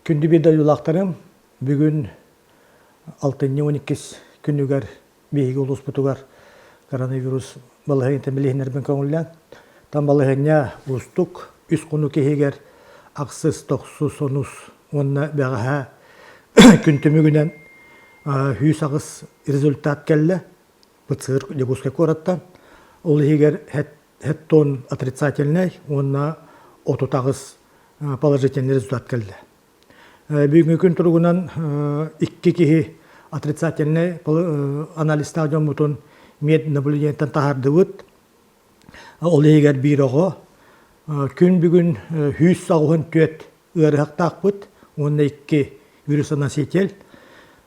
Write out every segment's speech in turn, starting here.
Күндү биир дойдулаахтарым, бүгүн алтынньы 12 күнүгэр биһиги улууспутугар коронавирус балаһыанньатын билиһиннэрбин көҥүллээн, там балаһыанньа уустук, үс хонук иһигэр ахсыс, тохсус, онус уонна бэҕэһээ күн түмүгүнэн 108 результат кэллэ. ПЦР Дьокуускай куораттан. Ол иһигэр хеттон отрицательнай уонна 38 положительный результат кэллэ. Бүгүҥҥү күн туругунан икки киһи отрицательнай анализтаах дьоммутун меднаблюдениеттан таһаардыбыт. Ол иһигэр биир оҕо. Күн бүгүн 184 ыарыһахтаахпыт уонна икки вирусоноситель.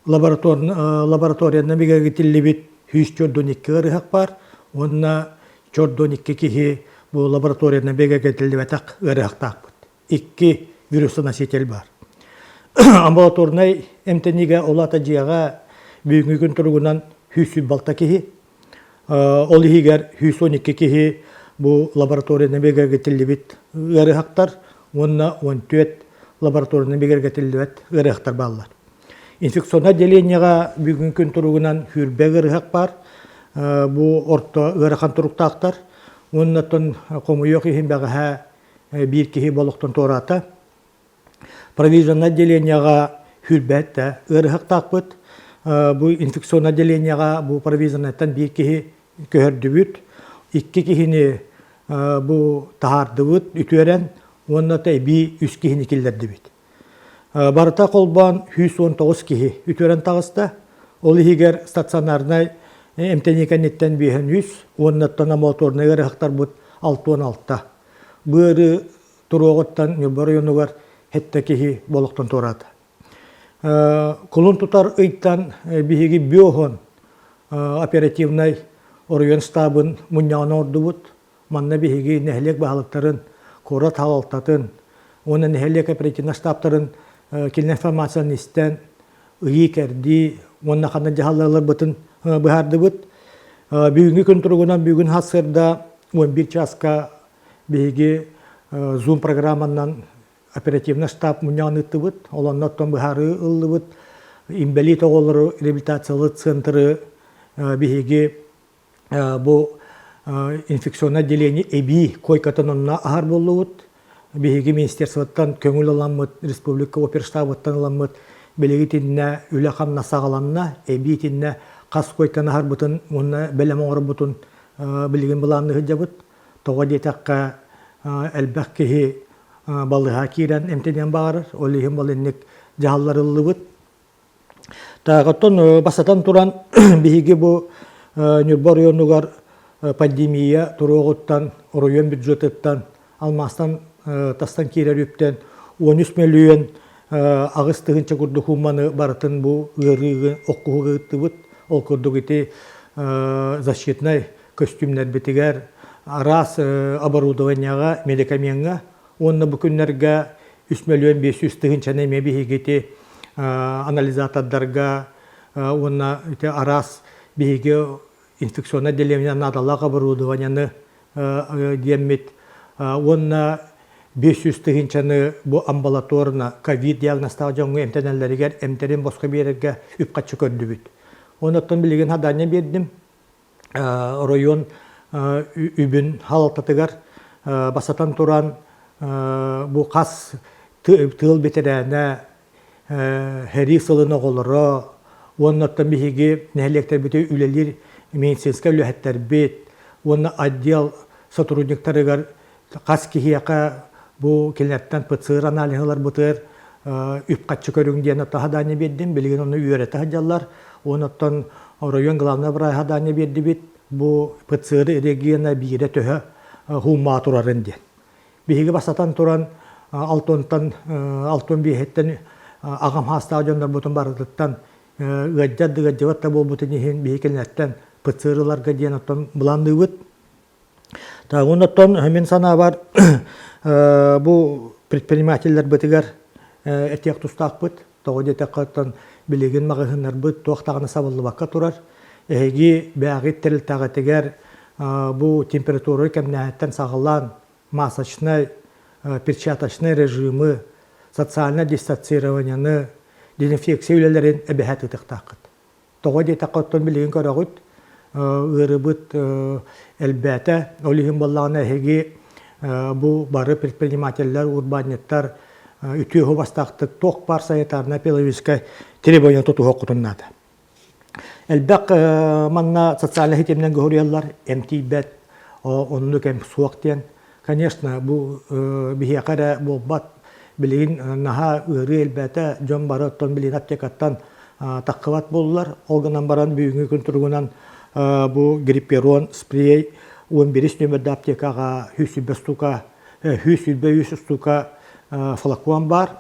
Лабораторияны бигэргитиллибит 142 ыарыһах баар уонна 42 киһи бу лабораторияны бигэргитиллибэтэх ыарыһахтаахпыт. Икки вирусоноситель баар. Амбулаторнай эмтэниигэ ол аата дьиэҕэ бүгүҥҥү күн туругунан 126 киһи Ол иһигэр 112 киһи бу лабораторияны бигэргэтиллибит ыарыһахтар уонна 14 лабораторияны бигэргэтиллибэт ыарыһахтар бааллар. Инфекционнай отделениеҕа бүгүн күн туругунан сүүрбэ ыарыһах баар. Бу орто ыарахан туруктаахтар. Уонна оттон хомойуох иһин бэҕэһээ биир киһи олохтон туораата. Провизионнай отделениеҕа сүүрбэт да ыарыһахтаахпыт. Бу инфекционнай отделениеҕа бу провизионнайтан биир киһи көһөрдүбүт. Икки киһини бу таһаардыбыт үтүөрэн уонна эбии үс киһини киллэрдибит. Барыта холбоон 119 киһи үтүөрэн таҕыста. Ол иһигэр стационарнай эмтэнии кэнниттэн биэһэн үс уоннаттан амбулаторнай ыарыһахтарбыт 66. Бу ыарыы туруоҕуттан Ньурба оройуонугар сэттэ киһи олохтон туораата. Кулун тутар ыйтан биһиги биоһон оперативнай оройуон штабын мунньаҕын оҥордубут. Манна биһиги нэһилиэк баһылыктарын, куорат салалтатын уонна нэһилиэк оперативнай штабтарын кинилэр информацияны истэн, ыйыы-кэрдии уонна ханна дьаһалларбытын быһаардыбыт. Бүгүҥҥү күн туругунан бүгүн сарсыарда 11 чааска Биһиги Zoom программанан оперативный штаб мунньаҕын ыыттыбыт. Ол онно оттон быһаарыы ыллыбыт. Инбэлиит оҕолору реабилитациялыыр центры биһиги бу инфекционное отделение эбии койкатын онно аһар буоллубут. Биһиги министерствоттан көҥүл ыламмыт, республика оперштабыттан ыламмыт, билиги итиннэ үлэ-хамнас саҕаланна, эбии итиннэ хас койканы аһарбытын уонна бэлэм оҥорбутун билигин былаанныы сылдьабыт. Тоҕо диэтэххэ, элбэх киһи балыыһа киирэн эмтэниэн баҕарар. Ол иһин ол инник дьаһалларыллыбыт. Так, оттон бастатан туран биһиги бу Ньурба оройуонугар пандемия туруоҕуттан, оройуон бюджетыттан, алмаастан тастан киирэр үптэн 13 мөлүйүөн 8 тыһыынча курдук уумманы барытын бу ыарыыгы охкуһуга ыыттыбыт. Ол курдук ити защитнай көстүүмнэрбитигэр, араас оборудованиеҕа, медикамеҥҥа уонна бу күннэргэ 3 500 тыһыынчаны эмиэ биһиги ити анализатордарга уонна ити араас биһиги инфекционнай отделение наадалаах оборудованиены диэммит уонна 500 тыһыынчаны бу амбулаторно ковид диагнозтаах дьоҥҥо эмтэнэллэригэр эмтэрин босхо биэрэргэ үп-харчы көрдүбүт. Онон билигин хадаанньа биэрдим. Оройуон үбүн халалтатыгар бастатан туран бу хас тыыл бэтэрээнэ сэрии сылын оҕолоро уонна оттон биһиги нэһилиэктэрбитигэр үлэлиир медицинскэй үлэһиттэрбит уонна отдел сотрудниктарыгар хас киһиэхэ бу кинилэртэн ПЦР аналиһы ыларбытыгар үп-харчы көрүҥ диэн ото садаанньа биэрдим. Билигин ону үөрэтэ сылдьаллар. Уонна оттон оройуон главнай враһа садаанньа биэрдибит. Бу ПЦР региона биирэ төһө хууммаа турарын диэн. Биһиги бастатан туран алтонтан алтон биэһиттэн аҕам хаастаах дьоннорбутун барытыттан ыаддьар да ыаддьыбат да буолбутун иһин биһиги кинилэртэн ПЦР ыларга диэн оттон былаанныыбыт. Оннуттан мин санаабар бу предпринимателлэрбитигэр этиэх тустаахпыт. Тоҕо диэтэххэ, оттон билигин маҕаһыыннарбыт туох даҕаны сабыллыбакка турар. Эһиги бэйэҕит тэрилтэҕитигэр бу температура кэмнээһиттэн саҕалаан масочнай, перчаточнай режимы, социальнай дистанцированиены, дезинфекция үлэлэрин эбэһээт ыытыахтааххыт. Тоҕо диэтэххэ, оттон билигин көрөҕүт, ыарыыбыт элбээтэ. Ол иһин буоллаҕына эһиги бу бары предпринимателлэр, урбаанньыттар үтүө убастаахтык туох баар санитарнай пиловическай требования тутуһуоххутун наада. Элбэх манна социальнай ситиминэн көһөрүйэллэр, эмтиийбэт, оннук эм суох диэн. Конечно, бу биһиэхэ эрэ буолбат. Билигин наһаа ыарыы элбээтэ, дьон бары оттон билигин аптекаттан таххыбат буоллулар. Ол гынан баран бүгүҥҥү күн туругунан бу грипперон спрей 11 нөмөрдө аптекаҕа 120 штука, 123 штука флакон баар.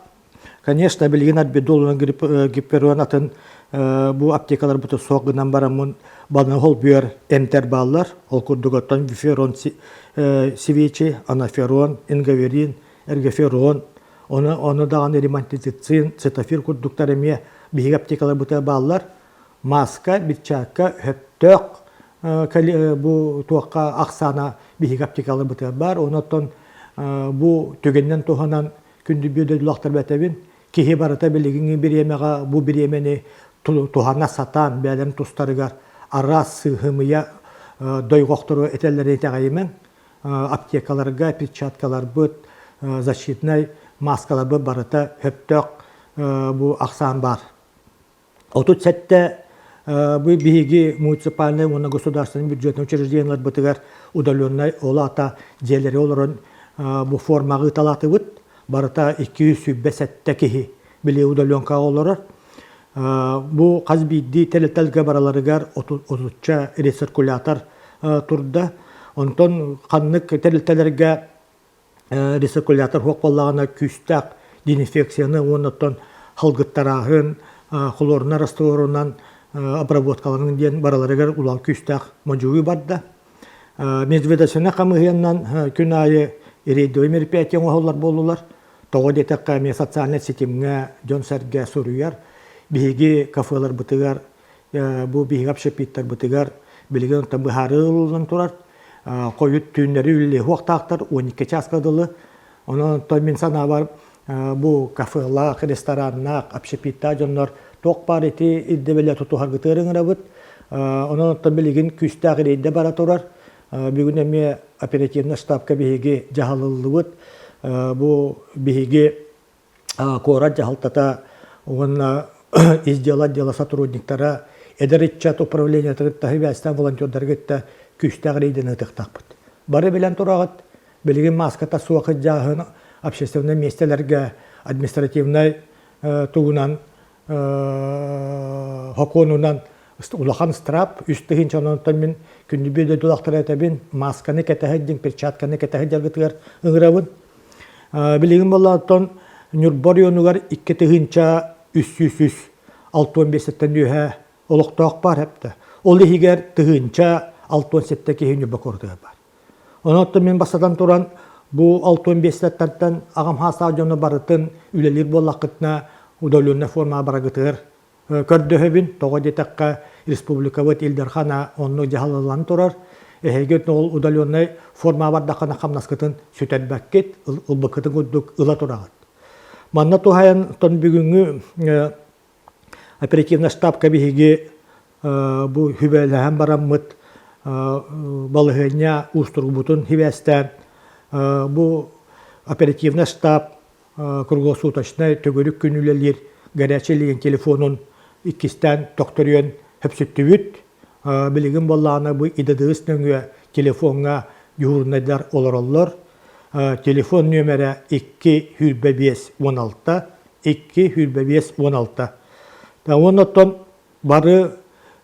Конечно, билигин арбидол гипперон атын бу аптекаларбыты суох гынан бараммын баны холбуйар эмтэр бааллар. Ол курдук оттон виферон свечи, анаферон, ингаверин, эргоферон, ону, ону даҕаны ремонтицин, цитофир курдуктар эмиэ биһиги аптекаларбыта бааллар. Маска, перчатка өптөөх бу туохха ахсаана биһиги аптекаларбытыгар баар. Онон бу түгэнинэн туһанан күндү дойдулаахтар бэтэбин киһи барыта билигиҥҥи бириэмэҕэ бу бириэмэни туһана сатаан бэйэлэрин тустарыгар араас сыыһымыйа дойҕохтору этэллэрин итэҕэйимэҥ аптекаларга перчаткаларбыт защитнай маскаларбыт барыта сөптөөх бу ахсаан баар 37 бу биһиги муниципальнай уонна государственнай бюджетнай учреждениеларбытыгар удаленнай ол аата дьиэлэри олорон бу формаҕа ыыталаатыбыт. Барыта 227 киһи били удаленкаҕа олорор. Бу хас биирдии тэрилтэлгэ бараларыгар отучча рециркулятор турда. Онтон ханнык тэрилтэлэргэ рециркулятор суох буоллаҕына күүстээх дезинфекцияны уонна оттон халгыттарааһын, хлорунан, растворунан обработкаларын диэн бараларыгар улахан күүстээх модьуйуу барда. Межведомственнай хамыыһыйанан күн аайы рейдовый мероприятие оҥоһуллар буоллулар. Тоҕо диэтэххэ, эмиэ социальнай ситимҥэ дьон-сэргэ суруйар. Биһиги кафеларбытыгар бу биһиги общепиттарбытыгар билигин онтон быһаарыы ылыллан турар. Хойут түүннэри үлэлиэ суохтаахтар 12 чааска дылы. Онон оттон мин санаабар бу кафелаах, рестораннаах, общепиттаах дьоннор туох баар ити ирдэбили тутуһаргытыгар ыҥырабыт. Онон оттон билигин күүстээх рейдэ бара турар. Бүгүн эмиэ оперативнай штабка биһиги дьаһалыллыбыт. Бу биһиги куорат дьаһалтата уонна ис дьыала отдела сотрудниктара эдэр ыччат управлениетын кытта сибээстээн волонтердары кытта күүстээх рейдэни ыытыахтаахпыт. Бары билэн тураҕыт, билигин мааската суох ыдьааһын общественнай миэстэлэргэ административнай тугунан хокуонунан улахан страп 3 тыһыынча онтон мин күндү дойдулаахтара этэбин масканы кэтэһэ диэн перчатканы кэтэһэ дьаргытыгар ыҥырабын. Билигин буоллааттан Ньурба оройуонугар 2303 65-тэн үөһэ олохтоох баар эптэ. Ол иһигэр 1067 киһи Ньурба куоратыгар баар. Онон мин бастатан туран бу 65-тэн аҕам хаастаах дьону барытын үлэлиир буоллаххытына удаленная формаҕа барагытыгар көрдөһөбүн. Тоҕо диэтэххэ, республикабыт Ил Дархана оннук дьаһалыллан турар. Эһиги ол удаленнай формаҕа бардаххына хамнаскытын сүтэрбэккит, ылбыккытын курдук ыла тураҕыт. Манна туһайан бүгүҥҥү оперативнай штабка биһиги бу сүбэлэһэн бараммыт балаһыанньа уустугурбутун сибээстээн бу оперативнай штаб круглосуточнай төгүрүк күн үлэлиир горячай линия телефонун иккистээн төхтөрүйэн хөпсүттүбүт. Билигин буоллаҕына бу ИДДС нөҥүө телефоҥҥа дьуһуурунайдар олороллор. Телефон нүөмэрэ 2 25 16 2 25 16. Уонна оттон бары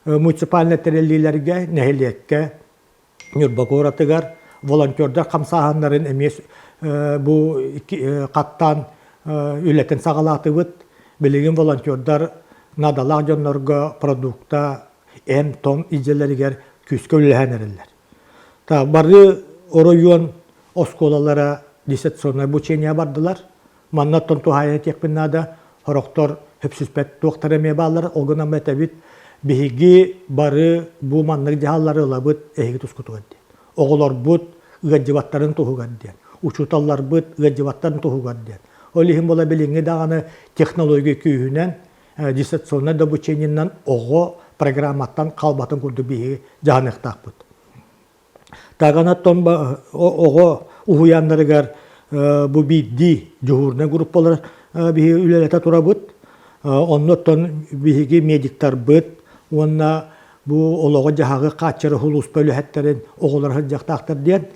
муниципальнай тэриллиилэргэ, нэһилиэккэ Ньурба куоратыгар волонтердар хамсааһыннарын эмиэ бу хаттаан үлэтин саҕалаатыбыт. Билигин волонтердар наадалаах дьоннорго продукта, эм-том идьэлэригэр күүскэ үлэлэһэн эрэллэр. Бары оройуон оскуолалара дистанционное обучение бардылар. Манна оттон туһаайан этиэхпин наада, сорохтор хөпсүспэт туохтара эмиэ бааллар, ол гынан этэбит, биһиги бары бу маннык дьаһаллары ылабыт эһиги тускутугар диэн. Оҕолорбут ыалдьыбаттарын туһугар диэн, учууталларбыт ыалдьыбаттарын туһугар диэн. Ол иһин буола билиҥҥи даҕаны технология күүһүнэн, дистанционнай обучениенан оҕо программаттан хаалбатын курдук биһиги дьаһаныахтаахпыт. Таганаттан оҕо уһуйааннарыгар бу биирдии дьуһуурунай группалар биһиги үлэлэтэ турабыт. Оннуттан биһиги медиктарбыт уонна бу олоҕу-дьаһаҕы хааччары сулууспа үлэһиттэрин оҕолоро сылдьыахтаахтар диэн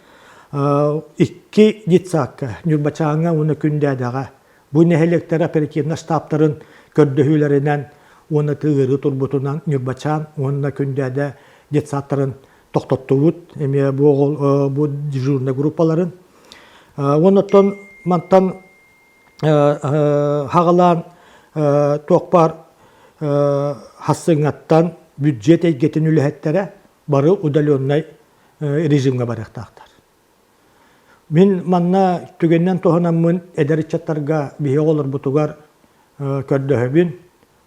икки детсадка Ньурбачааҥҥа уонна Күндээдэҕэ бу нэһилиэктэр оперативнай штабтарын көрдөһүүлэринэн уонна ыарыы турбутунан Ньурбачаан уонна Күндээдэ детсадтарын тохтоттубут эмиэ бу оҕо бу дежурнай группаларын уонна оттон мантан хаҕалаан туох баар хассыҥҥаттан бюджет эйгэтин үлэһиттэрэ бары удаленнай режимҥэ барыахтаахтар. Мин манна түгэнинэн туһанаммын эдэр ыччаттарга биһиги оҕолорбутугар көрдөһөбүн.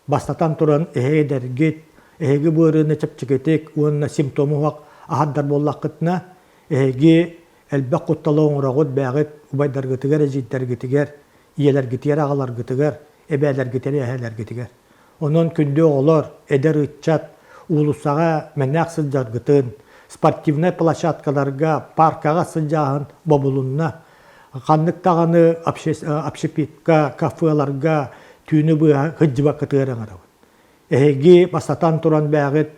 Бастатан туран, эһиги эдэргит, эһиги бу ыарыыны чэпчэкитик уонна симптому уһах аһардар буоллаххытына, эһиги элбэх кутталы оҥороҕут бэйэҕит убайдаргытыгар, эдьиийдэргитигэр, ийэлэргитигэр, аҕаларгытыгар, эбээлэргитигэр, эһээлэргитигэр. Онон күндү оҕолор, эдэр ыччат, уулуссаҕа мэнээх сылдьаргытын, спортивнай площадкаларга, паркаҕа сылдьааһын бобулунна. Ханнык даҕаны общепитка, кафеларга түүнү быыһа сылдьыбаккытыгар ыҥырабын. Эһиги бастатан туран бэйэҕит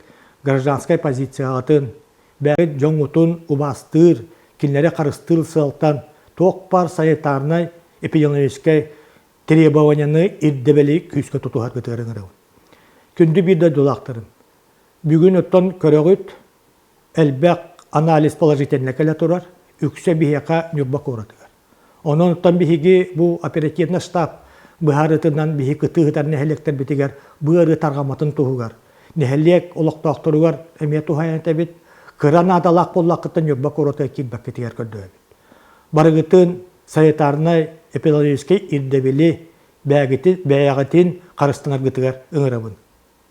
гражданскай позицияҕытын, бэйэҕит дьоҥҥутун убаастыыр, кинилэри харыстыыр сыалтан туох баар санитарнай, эпидемиологическай требованияны ирдэбили күүскэ тутуһаргытыгар ыҥырабын. Күндү биир дойдулаахтарым, бүгүн оттон көрөҕүт, элбэх анализ положительно кэлэ турар, үксэ биһиэхэ Ньурба куоратыгар. Онон оттон биһиги бу оперативный штаб быһаарыытынан биһи кытыы нэһилиэктэрбитигэр бу ыарыы тарҕамматын туһугар нэһилиэк олохтоохторугар эмиэ туһайан этэбит, кыра наадалаах буоллаххыттан Ньурба куоратыгар киирбэккитигэр көрдөһөбүт. Барыгытын санитарнай эпидемиологическай ирдэбили бэйэҕитин харыстанаргытыгар ыҥырабын.